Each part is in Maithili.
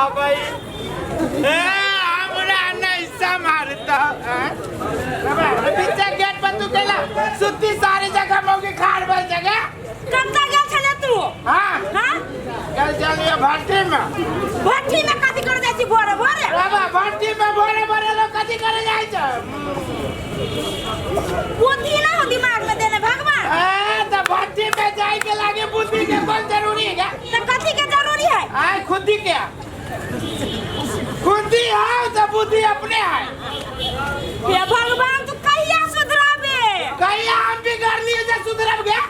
कहबै। ए, हमरा नहीं सम्हारता। पीछे गेट पर तू गेला सुती सारी जगह मौगी खाड़ बन जगह। कतऽ गेल छले तू? हाँ। हाँ? गेल चलिए भट्टी में। भट्टी में कथी करे जाइ छी भोरे भोरे? बाबा, भट्टी में भोरे भोरे लोग कथी करे जाइ छै? बुद्धि ना हो दिमाग में देने भगवान। ए, तो भट्टी में जाए के लागे बुद्धि के कौन जरूरी है क्या? तो कथी के जरूरी है? आए खुदी के खुदी है तो बुद्धि अपने है। हे भगवान, तू कहिया सुधराबे? कहिया हम बिगड़ लिए जे सुधरब गया?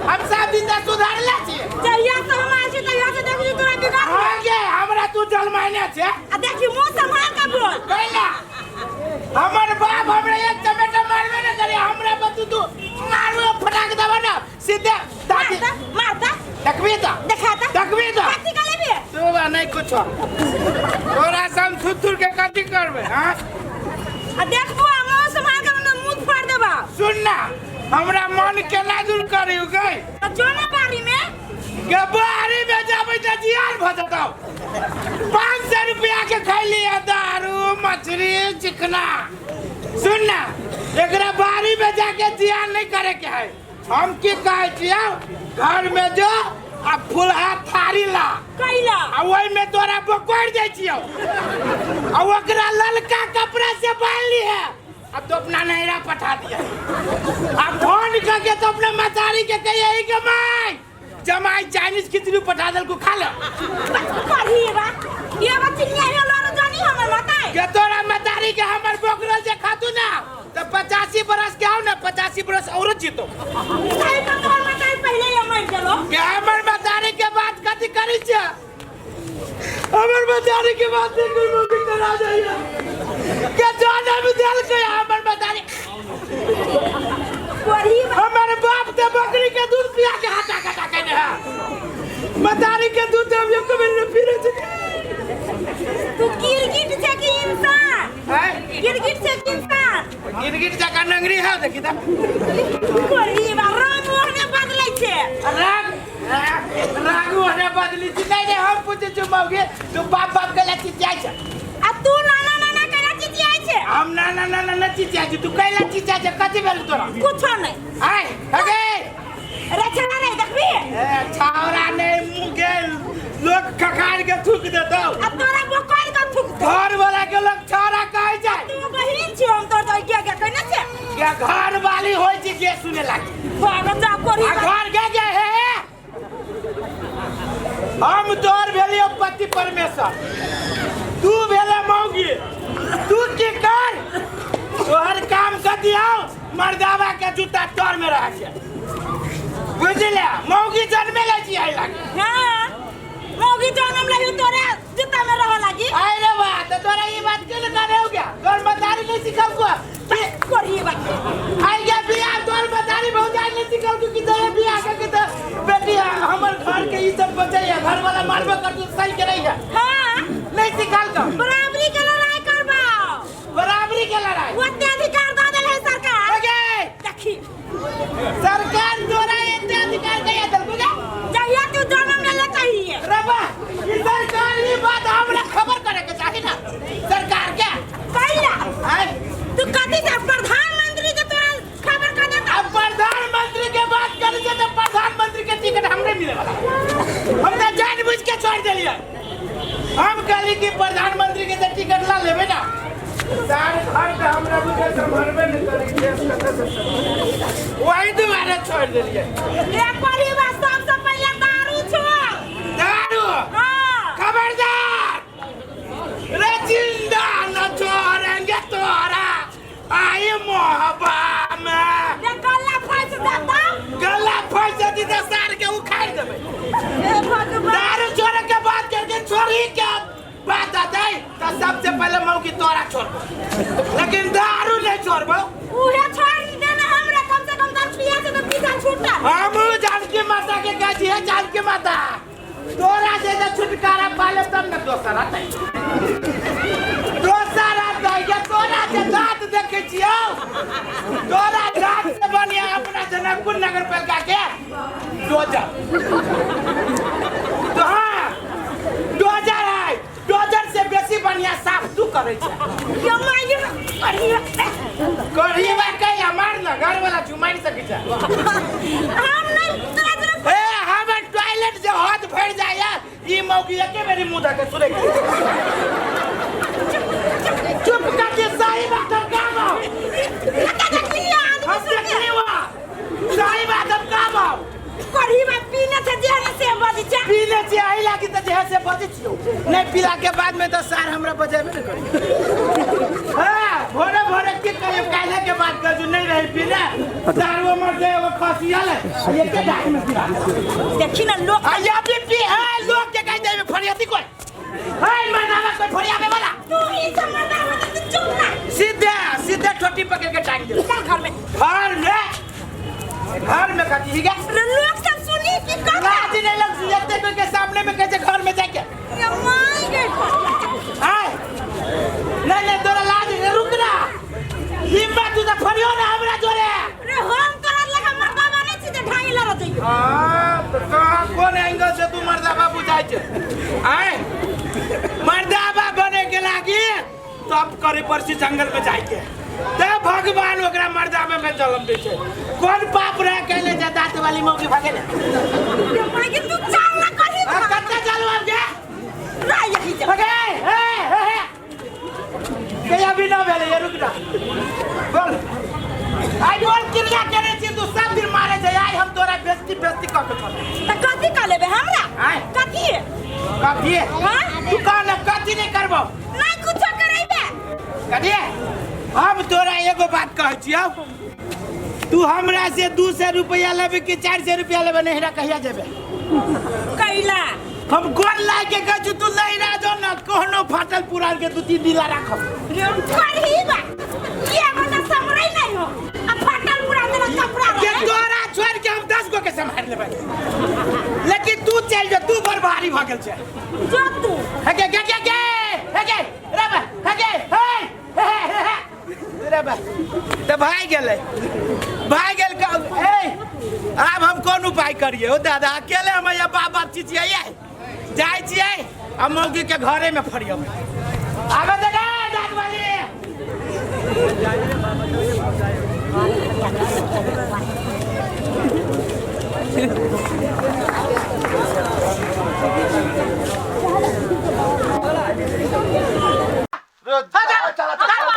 हम सब दिन तक सुधर ले छी। जहिया से हम आयल छी तहिया से देखी तोरा बिगड़। हाँ गे, हमरा तू जलमाइने छे। आ देखी मुंह संभाल के बोल। कैला हमर बाप हमरा एक चमेटा मारबे न करे, हमरा पर तू तू मारू फटाक देबा ना सीधे दादी। मारता मारता। देखबी त? देखाता। देखबी त? कथी के लेबे? तू बा नहीं कुछ तोरा सम थुथुर के कथी करबे? हां। आ देखबो मुंह संभाल के मुंह फाड़ देबा। सुन ना, हमरा मन केना दूर करियो गई? त जो ना बारी में। के बारी में जाबै त जियान भ जतौ। 500 रुपया के खैली दारू मछली चिकना। सुन ना, एकरा बारी में जाके जियान नहीं करे के है। हम की कहै छियौ, घर में जो आ फुलहा थारी ला। कैला? आ ओहि में तोरा बकोड़ दै छियौ आ ओकरा ललका कपड़ा से बांध ली है अब तो अपना नैरा पठा दिया। अब फोन करके तो अपना मतारी के कहिए के माई जमाई चाइनीज खिचड़ी पठा देलको, खा ले। पढ़ी बा ये बा चिनिया हे लड़ जानी हमर माताई। के तोरा मतारी के हमर बोकरल जे खातू ना तो 85 बरस के आओ ना, 85 बरस औरत जीतो। सही पर तोहर माताई पहले ही मर गेलो। के हमर मतारी के बात कथी करी छे? हमर मतारी के बात नहीं कोई मौके करा जाइए के जाना भी देल के हमर मतारी। पढ़ी बा। हमर बाप ते बकरी के दूध पिया के हाथा कटा के ने है, मतारी के दूध हम एक बेर न पी रहे छे। तू गिरगिट छे कि इंसान? हैं? गिरगिट छे कि इंसान? गिरगिट जका नंगरी है देखी त। पढ़ी बा, रंग ओहने बदलै छे। रंग रंग ओहने बदली छी। नहीं नहीं, हम पूछे छु मौगी, तू बाप बाप के ला चिचियाई छे। आ तू नाना नाना के ला चिचियाई छे? हम नाना नाना न चिचियाई छु, तू कैला चिचियाई छे? कथी भेल तोरा? कुछो नहीं। आय हगे रे छौड़ा नहीं देखबी? ए छौड़ा नहीं, मुँह गेल लोग खखार के थूक देतौ। आ तोरा बोकल के थूक दे। घर वाला के लोग छौड़ा कहै छै। तू बहिन छी, हम तोर तो के के कहने छे। के घर वाली होय छै के सुने लागी। भाग जा कोरी। आ घर के के हे हम तोर भेलियो पति परमेश्वर, तू भेले मौगी। तू की कर, तोहर काम कथी हौ? मर्दावा के जूता तोर में रह छै, बुझले? मौगी जन्मे लै छी आइ लागी। हां, मौगी जन्म लही तोरे जूता में रह लागी। आइ रे बा, त तोरा ई बात के करे हो गया? तोर मतारी नहीं सिखल को कोरी बा। आई गया बियाह, तोर मतारी भौजाई नहीं सिखल को कि तोरे बियाह के त बेटी हमर घर के इज्जत बचै है, घर वाला मारबे कर तू सही के रही है। हां, नहीं सिखल को। बराबरी के लड़ाई करबा। बराबरी के लड़ाई ओते अधिकार द देले है सरकार। ओके देखी सरकार तोरा एते अधिकार कहिया देलको गे? जहिया तू जन्म लेले तहिए। रबा, ई सरकार ई बात हमरा खबर करे के चाही ना सरकार के। कैला आय तू कथी से प्रधानमंत्री के तोरा खबर कर देता? अब प्रधानमंत्री के बात करी छै त प्रधानमंत्री के टिकट हमरे मिले वाला। हम त जानबूझ के छोड़ देलियै। हम कहली कि प्रधानमंत्री के त टिकट ला लेबे ना, सार घर के हमरा बुझे संभरबे नहीं करी देश कतऽ से संभरबै। वही दुआरे छोड़ देलियै। रे परिवार सबसे पहिले दारू छोड़। दारू? हाँ। खबरदार रे, जिंदा न छोड़ेंगे तोरा आई मोहब्बा में। रे गला फंस देता। गला फंस जती त सार के उखाड़ देबै। हे भगवान। दारू छोड़े के बात करके छोड़ी के बात आता है तो सबसे पहले मौकी तोरा छोड़बो, लेकिन दारू नहीं छोड़बो। उहे छोड़ देना हमरा, कम से कम दारू पिया से तो पीछा छूटा। हम जानकी माता के कहै छियै, जानकी माता तोरा से जे छुटकारा पाले तब न दोसर आतै। दोसर आतै के तोरा जे दांत देखै छियौ, तोरा दांत से बढ़िया अपना जनकपुर नगर पालिका के डोजर। तो हाँ, डोजर है, डोजर। करै छै। ये माय ये कढ़ी। कढ़ी बा के हमार ना घर वाला चुमाई सकै छै। हम नहीं तोरा जरा। ए हमर टॉयलेट जे हाथ भर जाय ई मौकी एके बेरी मुंह धके सुरे चुप करके सही बात हम काम आओ। कता देखली आदमी हम सब के। देखली वहाँ सही बात हम काम आओ। कढ़ी बा पीने से जे है से बजी छै। पीने छियै एहि लागी तऽ जे है से बजै छियौ, नहि पीला के बाद में तऽ सार हमरा बजेबे नहि करी। हाँ भोरे भोरे की कहियो काल्हे के बात कहू नहीं रही पीने सार वो मर जाए वो खसियल है ये के दाई में गिरा देखी ना लोग। आ या भी पी है लोग के कह देबे फरियाती कोई है मर्दावा कोई फरियाबे वाला। तू ही सब मर्दावा तो चुप ना। सीधे सीधे ठोटी पकड़ के टांग दे चल घर में। घर में घर में खाती ठीक है। लोग सब सुनी कि कथा लाज नहीं लग एते कोई के सामने में कहे घर में जाके ये माय गे। आय नहीं नहीं तोरा लाज नहीं रुक ना हिम्मत तू तो फरियो ना हमरा जोरे। रे हम तोरा लगा मर्दावा नहीं छी जे ढाई लड़ जइयो। हां तो कहां कोन एंगल से तू मर्दावा बुझाइ छै? आय मर्दावा बने के लागी तब करे परसी जंगल में जाय के ते भगवान ओकरा मर्दावे में जन्म दै छै। कोन पाप रहे कैले जे दांत वाली मौकी भागे ले। ये माय गे तू चाल ना करी। आ कत्ते चालू आब गे रा यही जा। भगे हे हे हे के अभी ना भेले ये रुक जा बोल आई बोल क्रिया करे छी तू सब दिन मारे छै आई हम तोरा बेइज्जती बेइज्जती क के छोड़। त कथी क लेबे हमरा? आय कथी? कथी? हां तू कह ना कथी नहीं करबो। नहीं कुछ करैबे। कथी? हम तोरा एगो बात कहै छियौ, तू हमरा से 200 रुपया लेबे कि 400 रुपया लेबे नहिरा कहिया जेबे? कैला हम गोर लाग के कहै छी तू नहिरा जो ना कोनो फाटल पुरान के 2-3 दिला राखब। रे कढ़ी बा ये बना समरै नहीं हो आ फाटल पुरान देला कपड़ा के तोरा छोड़ के हम 10 गो के सम्हार लेबै, लेकिन तू चल जो तू बड़ भारी भ गेल छै। जो तू हे गे गे गे गे हे गे रे बा हे गे हे हे रे बा त भाग गेलै भाग गेल। ए आब हम कोन उपाय करिए ओ दादा? अकेले हम या बाप बाप चिचियाइए जाइ छियै आ मौगी के घरे में फरियब। आबे दे गे दाँत वाली।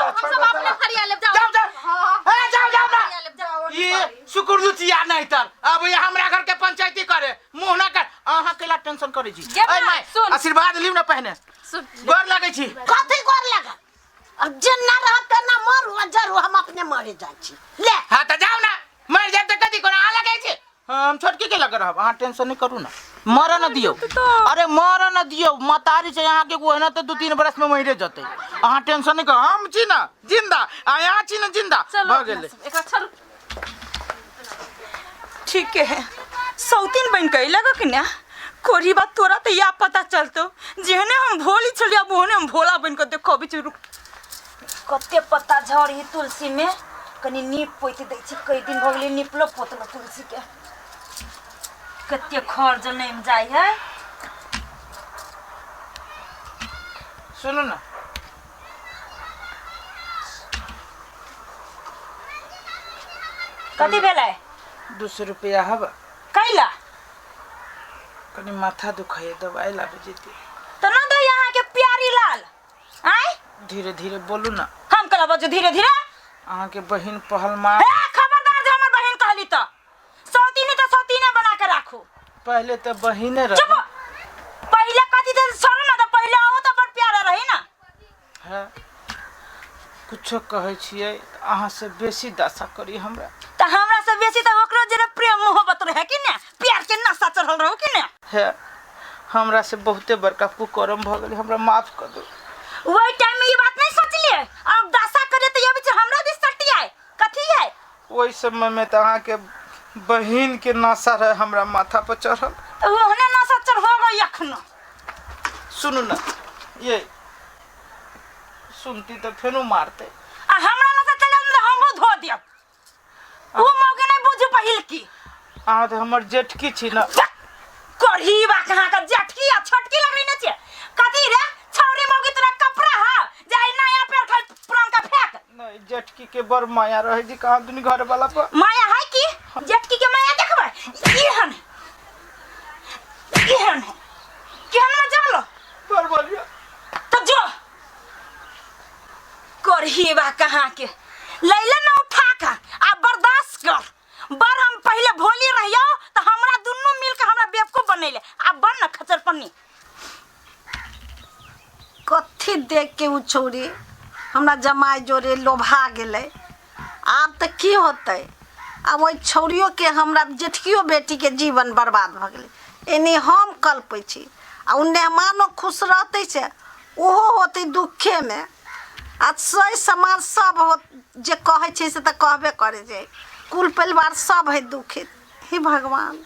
हम सब अपने फरिया लेब जाओ। जाओ जाओ। हां ए जाओ जाओ ना। फरिया लेब जाओ। ये सुकुरदुचिया नहीं तर अब ये हमरा घर के पंचायती करे मुंह ना कर। अहाँ केला टेंशन करै छी? गे ए माय सुन। आशीर्वाद लिउ ना पहने। सुन। गोर लागै छी। कथी गोर लागल? अब जे ना रहत त ना मरू आ जरू, हम अपने मरे जाइ छी। ले हां त जाओ ना मर जाए त कथी कोना आ लगै छी? हम छोटकी के लग रहब, अहाँ टेंशन नहीं करू ना। मर न दियौ। अरे मर न दियौ, मतारी छै अहाँ के ओहिना त 2-3 बरस में मरे जतै। अहाँ टेंशन नहीं करू, हम छी ना जिंदा आ यहाँ छी ना जिंदा। चलो भ गेलै। एकरा छोड़। ठीक है सौतीन बन के लगा कि ना कोरी बात तोरा तो या पता चलतो जेहने हम भोली छलिया ओहने हम भोला बन के देखो बीच रुक। कते पत्ता झड़ी तुलसी में कनी नीप पोति दै छी, कई दिन भऽ गेलै नीपलो पोतलो तुलसी के। कते खर जनैम जाइ है। सुनू ना कथी भेलै? 200 रुपया हब। कैला? कनी माथा दुखाइए दवाई लाबे जेती। त न दे यहाँ के प्यारी लाल। आय धीरे धीरे बोलू ना। हम कला बजू धीरे धीरे? अहाँ के बहिन पहलमान। ए खबरदार जे हमर बहिन कहली त सौतीनी त सौतीने बना के राखू। पहले त बहिने रहे। चुप। पहले कथी त छोड़ू ना त पहले आओ त बड़ प्यारा रही ना। हां कुछो कहै छियै अहाँ से बेसी दशा करी हमरा। त हमरा से बेसी त ओकरो जे प्रेम मोहब्बत रहे कि ने, प्यार के नशा चढ़ल रहो कि ने। हे हमरा से बहुते बड़का कुकर्म भ गेलै, हमरा माफ कर दो। वही टाइम में ये बात नहीं सोचलिए, अब दशा करे त ये बीच हमरा दिस सटी आए कथी है। ओहि समय में त अहाँ के बहिन के नशा रहे हमरा माथा पर चढ़ल। त ओहने नशा चढ़ गई अखनो। सुनू ना ये सुनती त फेनो मारते। आ हमरा नशा चढ़ल त हमहु धो देब। उ मौके नहीं बुझू पहिल की। अहाँ त हमर जेठकी छी ना। कढ़ी बा कहाँ का जेठकी आ छोटकी लगै ने छे। कथी रे छौरी मौगी तोरा कपड़ा हा जाय जेठकी के बड़ माया रहे जी कहाँ दुनी घर वाला पर। माया है की जेठकी के माया देखबै एहन एहन है केहन मजा लो। बड़ बढ़िया। तब जो करही बा कहाँ के लैले न उठा कर आ बर्दाश्त कर। बर हम पहले भोली रहियो तो हमरा दुनू मिल के हमरा बेवकूफ बनैले आ बन न खचर पन्नी। कथी देख के उ छौरी हमरा जमाई जोरे लोभा गेलै। आब तऽ की होतै, आब ओहि छौरियो के हमरा जेठकियो बेटी के जीवन बर्बाद भऽ गेलै। एने हम कलपै छी आ ओ मेहमानो खुश रहतै से ओहो होतै दुखे में। आ सही समाज सब हो जे कहै छै से तऽ कहबे करै छै, कुल परिवार सब है दुखित। हे भगवान।